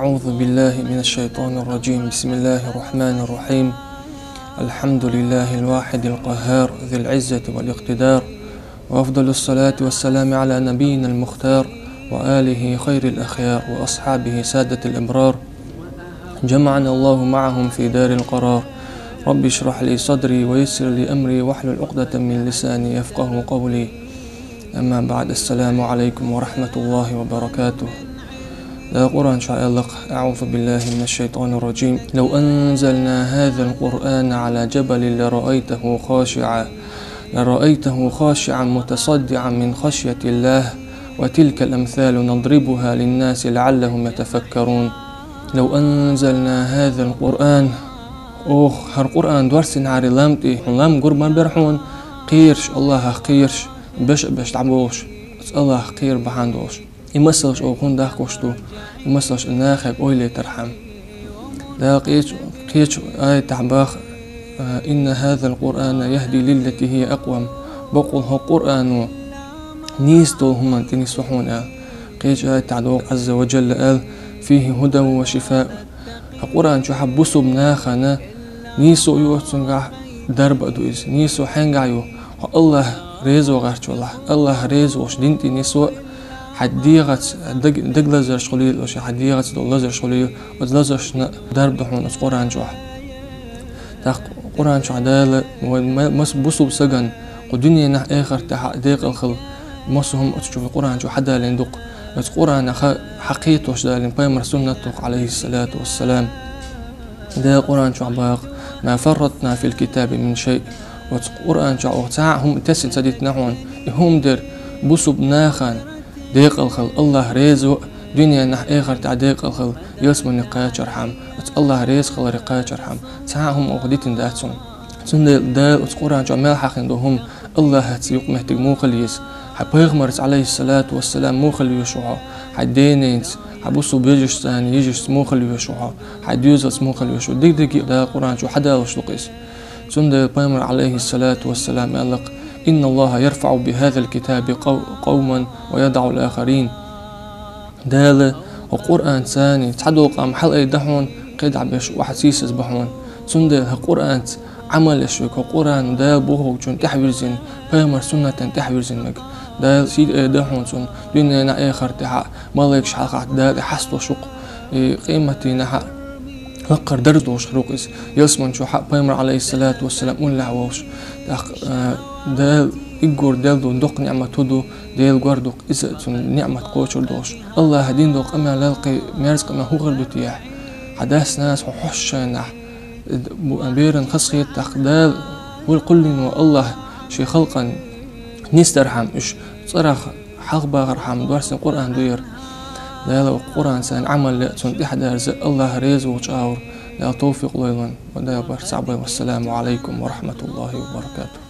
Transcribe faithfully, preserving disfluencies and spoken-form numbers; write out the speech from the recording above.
أعوذ بالله من الشيطان الرجيم. بسم الله الرحمن الرحيم. الحمد لله الواحد القهار ذي العزة والاقتدار، وأفضل الصلاة والسلام على نبينا المختار وآله خير الأخيار وأصحابه سادة الأبرار، جمعنا الله معهم في دار القرار. رب اشرح لي صدري ويسر لي أمري واحلل عقدة من لساني يفقه قولي. أما بعد، السلام عليكم ورحمة الله وبركاته. Дала Къуръан чу аьлла: أعوذ بالله من الشيطان الرجيم. لو أنزلنا هذا القرآن على جبل لرأيته خاشعا، لرأيته خاشعا متصدعا من خشية الله، وتلك الأمثال نضربها للناس لعلهم يتفكرون. لو أنزلنا هذا القرآن. Оха хӀара Къуръан доссинехьара лам тӀе, хьуна лам гур ма бер хьуна, кхераш, АллахӀах кхераш, беш а беш дӀаболуш, оцу АллахӀах кхера бахьана долуш. И масалш оха хӀунда дахкош ду, и масалш нахе ойла етархьама. Дала кхечу, кхечу аятехь баха: إن هذا القرآن يهدي للتي هي أقوم. Баккъал хӀокху Къуръано нийса долу хӀуманна тӀе нисво хьуна аьлла. Кхечу аятехь боху Ӏазза ва Джалла аьлла: فيه هدى وشفاء. ХӀокху Къуръан чохь бусулба нахана нийсо а ю цуьнгахь, дарба а ду иза. Нийсо хьенгахь ю? Хьо АллахӀ резо гӀерташ валахь, АллахӀ реза волчу дин тӀе нисво а, хьайн дегӀаца даг-, дагалазарш хуьлийла, хьайн дегӀаца долу лазарш хуьлийла, оцу лазаршна дарба ду хьуна оцу Къуръан чохь. ТӀаккха Къуръан чохь Дала вайн ма-, мас-, бусулба сагана кху дуьненахь, эхартехь а декъала хила массо а хӀума оцу чу Къуръан чу хьадалийна ду-кх. Оцу Къуръанах хьакхетош далийна пайхамар суннат ду-кх, Ӏалайхиссалату вассалам. Дала Къуръан чохь баха: ما فرطنا في الكتاب من شيء. Оцу Къуръан чохь оха цхьа а хӀума тесна ца дитина хьуна. И хӀума дерг бусулба нахана декъала хила, АллахӀ резо а, дуьненахь, эхартехь декъала хила, ялсамане кхачархьама, оцу АллахӀ реза хиларе кхачархьама, цхьа а хӀума оха дитина дац хьуна. Цундела Дала оцу Къуръан чохь мел хьахийна долу хӀума АллахӀаца юкъаметтиг муха хила еза? Хьайн пайхамарца, Ӏалайхиссалату вассалам, муха хила везаш ву хьо? Хьайн денца, хьайн бусулба вежаршца, йижаршца муха хила везаш ву хьо? Хьайн доьзалца муха хила везаш ву? Диг-диге Дала Къуръан чу хьадалош ду-кх иза. Цундела пайхамар, Ӏалайхиссалату вассалам, аьлла-кх: إن الله يرفع بهذا الكتاب قو-، قوما ويضع الآخرين. Дала хӀокху Къуръанца цхьадолу къам хьалаайда хьуна, кхидӀа берш охьа сийсаз бу хьуна. Цундела хӀокху Къуръанца Ӏамал еш верг, хӀокху Къуръано Дала бохучунна тӀаьхьавирзина, пайхамар суннатана тӀаьхьавирзина верг, Дала сий айда хьуна цунна, дуьненахь а, эхартехь а, малайкаш хьалха Дала тӀе хьасталуш ву-кх, и къематдийнахь а лакхара дарж долуш хир ву-кх иза. Ялсамани чохь а пайхамар, Ӏалайхиссалату вассалам, уллехь волуш. ТӀаккха, а, Дала уггар делла долу доккха ниӀмат хӀун ду, Дела гор ду-кх иза, цунна ниӀмат кхочур долуш. АллахӀа дина долу къамел лелхи, мерза къамел хӀун хир ду техьа? Хьан дас-нанас хьо хьоьжучу хенахь, бу-, беран хазахета, тӀаккха Дала вуьр кхуллино АллахӀ шен халкъана нисдархьама, уьш цӀарах хьалхабахархьама, доссина Къуръан ду яра. Дала ву Къуръанца Ӏамал ле а, цунна тӀаьхьадарза а АллахӀ реза волчу агӀор Дала тавфикъ лойла вайна. Ва Дала барт цхьаъ бойла. Вассаламу Ӏалайкум ва рахьматуллахӀи ва баракатухӀ.